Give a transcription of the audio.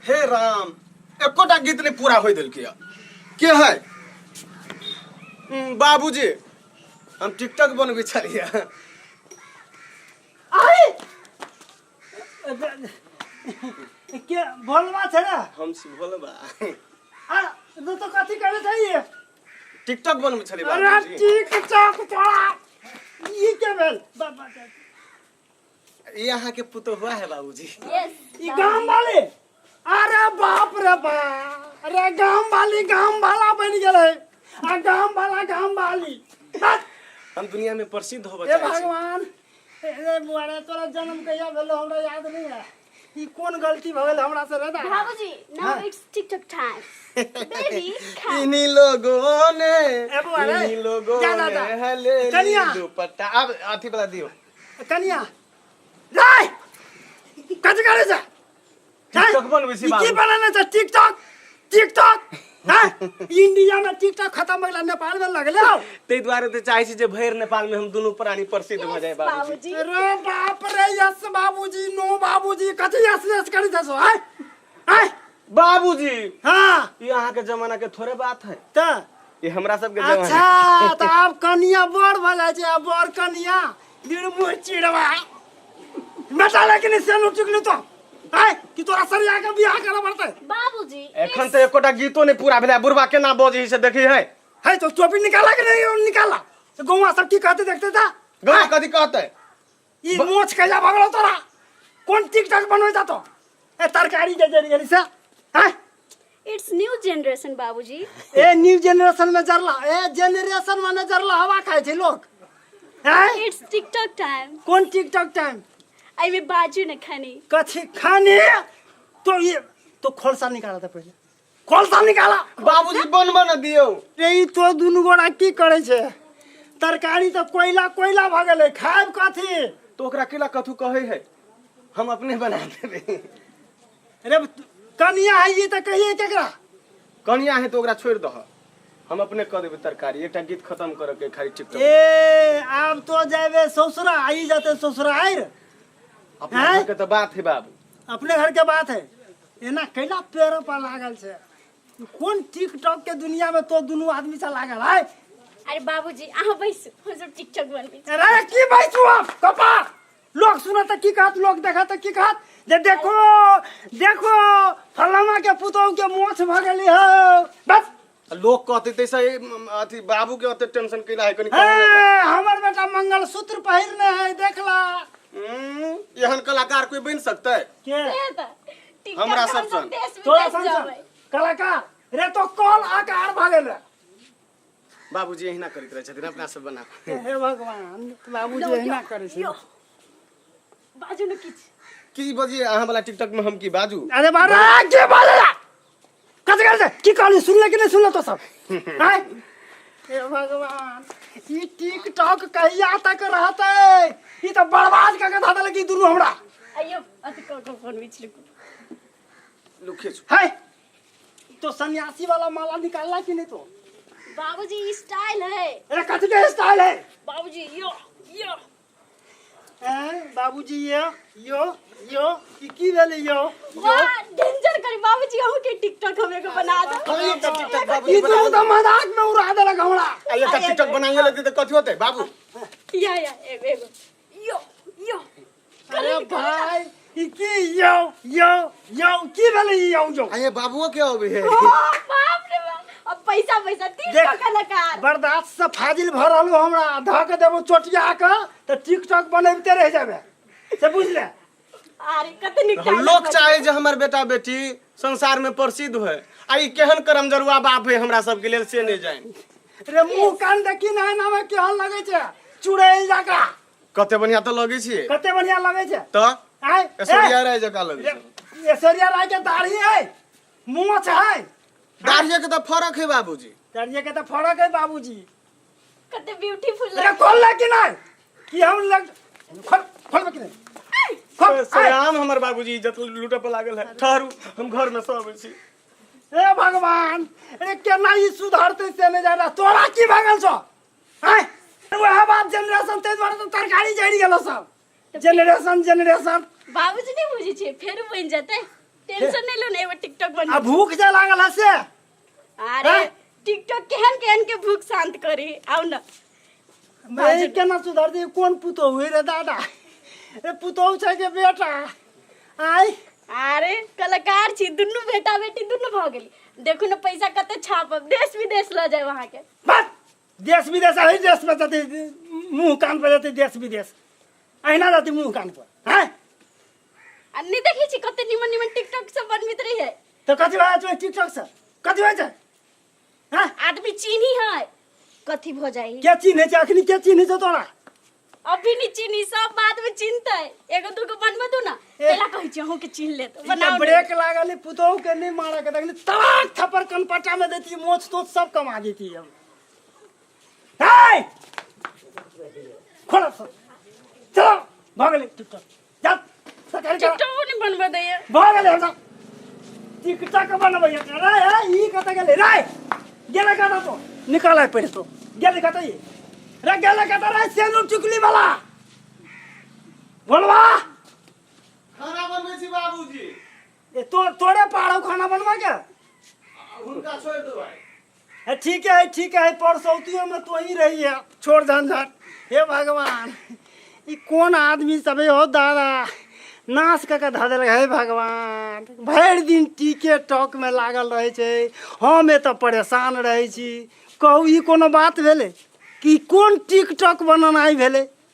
हे राम, एकोटा गीत नहीं पूरा होय देलकै है। के है? बाबूजी, हम टिकटॉक बनबै छलियै। आई के भोलवा छै ने? हम छी भोलवा। आ तो तो कथी करे छै ये? टिकटॉक बनबै छलियै। अरे बाबूजी, टिकटॉक तोरा ई के भेल बाबा? ये अहाँ के पुतोहुआ है बाबूजी। यस। ई गाम वाले, अरे बाप रे बाप, अरे गाम वाली गाम वाला बन गेलै आ गाम वाला गाम वाली। बस। हम दुनिया में प्रसिद्ध होबऽ हे चाहै छी। भगवान, रे बुआ रे, तोरा जन्म कहिया भेलो हमरा याद नहीं है। ई कोन गलती भऽ गेल हमरा से रे दादा? बाबूजी, now हाँ। It's TikTok time baby. इन्हीं लोगों ने ए बुआ रे, इन्हीं लोगों जा, जा, जा। ने है ले ली कनिया। दुपट्टा। अब अथी वाला दियो। कनिया जाय, कथी करै छै? टिकटॉक बनबै छी ई की बाबू। बनेने छै टिकटॉक? टिकटॉक हैं? इंडिया में टिकटॉक खत्म हो गेलै, नेपाल में लगले हौ। ताहि दुआरे तऽ चाहै छी जे भरि नेपाल में हम दुनू प्राणी प्रसिद्ध भऽ जाय बाबूजी। बाबूजी। अरे बाप रे, यस बाबूजी, नो बाबूजी, कथी यस यस करै छै सो? आय आय। बाबूजी। हाँ। ई अहाँ के जमाना के थोड़े बात है। तऽ ई हमरा सबके जमाना। अच्छा, तऽ आब कनिया बड़ भऽ जाइ छै आ बड़ कनिया मुँह चिड़वा बेटा, लेकिन से चुकलू तो आय कि तोरा सरिया के बियाह करऽ पड़तै। बाबूजी। एखन तऽ एकोटा गीतो नहि पूरा भेलै, बुढ़बा केना बजै से देखी है। है तो टोपी निकाला कि नहीं निकाला? तो गौवा सब की कहते देखते था। गौवा कथी कहते? ई मोछ कैला भगलो तोरा? कोन टिकटॉक बनबै जा तो? ए तरकारी के जरी गेली से हैं? It's new generation बाबूजी। ए न्यू जनरेशन में जरला, ए जनरेशन माने जरला हवा खाइ छै लोग हैं। It's TikTok time. कोन टिकटॉक टाइम? एहिमे बाजू ने खनी। कथी खाने? तो ये तो खोलसा निकाला था, पहले खोलसा निकाला। बाबूजी, बनबऽ ने दियौ। रे ई तो दुनू गोरा की करै छै? तरकारी तऽ कोयला कोयला भऽ गेलै, खायब कथी? तो ओकरा केला कथू कहै है, हम अपने बना देबै। रे कनिया है ई तऽ कहिए केकरा? कनिया है तो ओकरा छोड़ि दह, हम अपने कऽ देबै तरकारी। एकटा गीत खत्म करऽ के खाली टिकटॉक। ए आब तो जाबे ससुरा, आई जाते ससुराइर। अपना हैं? घर के तऽ बात है बाबू। अपने घर के बात है। एना कैला पेड़ पर लागल छै? कोन टिकटॉक के दुनिया में तो दुनू आदमी से लागल है? अरे बाबूजी, अहाँ बैसू, हम सब टिकटॉक बनबै छी। अरे की बैसू आप कपार? लोग सुनत तऽ की कहत, लोग देखत तऽ की कहत जे देखो देखो फलाना के पुतोह के मोछ भऽ गेली हो बस। लोग कहते तैसे अथी बाबू के ओते टेंशन कैला है कनी? हे, हमर बेटा मंगलसूत्र पहिरने है, देखला। एहन कलाकार कोई बन सकता है? के? से तऽ टिकटॉक हमरा हम सब सन। देश तोरा विदेश सन जेबै। कलाकार रे तो कल आकार भऽ गेल रे। बाबूजी एहिना करैत रहै छथिन अपना सब बना। हे भगवान, बाबूजी एहिना करै छै। यो बाजू ने किछु। की बजिए अहाँ वाला टिकटॉक में हम की बाजू? अरे बाबा, के बाजै कथी करै छै? की कहली, सुनले कि नहि सुनले तो सब? आँय? हे भगवान, ई टिकटॉक कहिया तक रहतै? ई तऽ बर्बाद कऽ के धऽ देलक ई दुनू हमरा। आइयो अथी कऽ कऽ बनबै छी, रुकू। लुखे छु। है तो सन्यासी वाला माला निकालला कि नहीं तो? बाबूजी, ई स्टाइल है। अरे कथी के स्टाइल है? बाबूजी, यो यो। हैं बाबूजी, ये यो यो ई की भेलै यो यो? वाह, डेंजर करी बाबूजी, अहूँ के टिकटॉक हम एगो बना दो। हम एकटा टिकटॉक बाबूजी ई बना दुनू तऽ मजाक में उड़ा देलक हमरा। आ एकटा टिकटॉक बनाइए लेतै तऽ कथी होतै बाबू? या या, एगो एगो यो यो। अरे भाई, ई की यो यो यो की भेलै ई यो यो? आ ये बाबुओ के अबै है। ओ बाप रे बाप, अब पैसा पैसा तीन देख। सौ कलाकार। बर्दाश्त से फाजिल भऽ रहल हो हमरा। धऽ के देबो चोटिया के तऽ टिकटॉक बनबिते रहि जेबै से बुझले। अरे कते नीक हम लोग चाहे जे हमर बेटा बेटी संसार में प्रसिद्ध होय, आ ई केहन करम जरुआ बाप है हमरा सबके लेल से नहि जानि। रे मुंह कान देखी ने, एना में केहन लगै छै चुड़ैल जकाँ। कते बढ़िया तऽ लगै छियै। कते बढ़िया लगै छै तऽ आय ऐश्वर्या राय जकाँ लगै छै। ऐश्वर्या राय के दाढ़ी है, मोछ है। दाढ़िए के तऽ फरक है बाबूजी। दाढ़िए के तऽ फरक है बाबूजी। कते ब्यूटीफुल। अरे खोल ले कि नहीं कि हम लग खोल खोल कि नहीं खोल आय। सरेआम हमर बाबूजी इज्जत लूटऽ पर लागल है। ठहरू, हम घर में सब अबै छी। हे भगवान, अरे केना ई सुधरतै से नहि जाना। तोरा की भगल छौ आय? वएह बात जनरेशन, ताहि दुआरे तऽ तरकारी जरि गेलो सब, जनरेशन जनरेशन। बाबूजी, नहीं बुझै छियै, फेरो बनि जेतै। टेंशन नहीं लो ना एगो टिकटॉक बन आ भूख जे लागल है से अरे हैं? टिकटॉक केहन केहन के भूख शांत करी आउ ना भाई केना सुधर दी कोन पुतोहु है रे दादा रे पुतोहु छै के बेटा आय अरे कलाकार छी दुनू बेटा बेटी दुनू भऽ गेली देखू ने पैसा कते छापब देश विदेश लऽ जायब अहाँके बस देश विदेश अही देश में जते मुंह कान पर जते देश विदेश अहिना जते मुंह कान पर हैं आ नहि देखै छी कते निमन निमन टिकटॉक सब बनबैत रहे तो कथी भए छै टिकटॉक से कथी भए छै हैं आदमी चीन्ही है कथी भऽ जाइ के चिन्है छै अखनी के चिन्है छै तोरा अभी नहीं चीन्ही सब बाद में चिन्हतै एगो दूगो बनबे दू ना ए। पहला कहै छी अहूँ के चिन्ह लेत ई बनाओ तऽ ने। ब्रेक लागल है, पुतोहु के नहीं मारे के देखनी तड़ाक थप्पड़ कनपट्टा में देती मोच तोच सब कमा देती हम हे खोलो सब चलो भऽ गेलै टिकटॉक जा सरकारी करा टिकटॉक नहीं बनबे दैया भऽ गेलै हमरा टिकटॉक बनबै रे हे ई कतऽ गेलै रे गेलै कतऽ तो निकालै पड़ि तो गेलै कतऽ ई रे गेलै कतऽ रे सेनु टिकली वाला बोलबा खाना बनबै छी बाबूजी ए तो तोरे पाड़ो खाना बनवा के हुनका छोड़ि देबै है ठीक है ठीक है परसौतियों में तो ही रही है छोड़ झंझट हे भगवान ई कोन आदमी सब है हो दादा नाश कऽ के धऽ देलक हे भगवान भरि दिन टीके टॉक में लागल रहै छै हम एतऽ परेशान रहै छी कहू ई कोनो बात भेलै कि कोन टिकटॉक बनेनाइ भेलै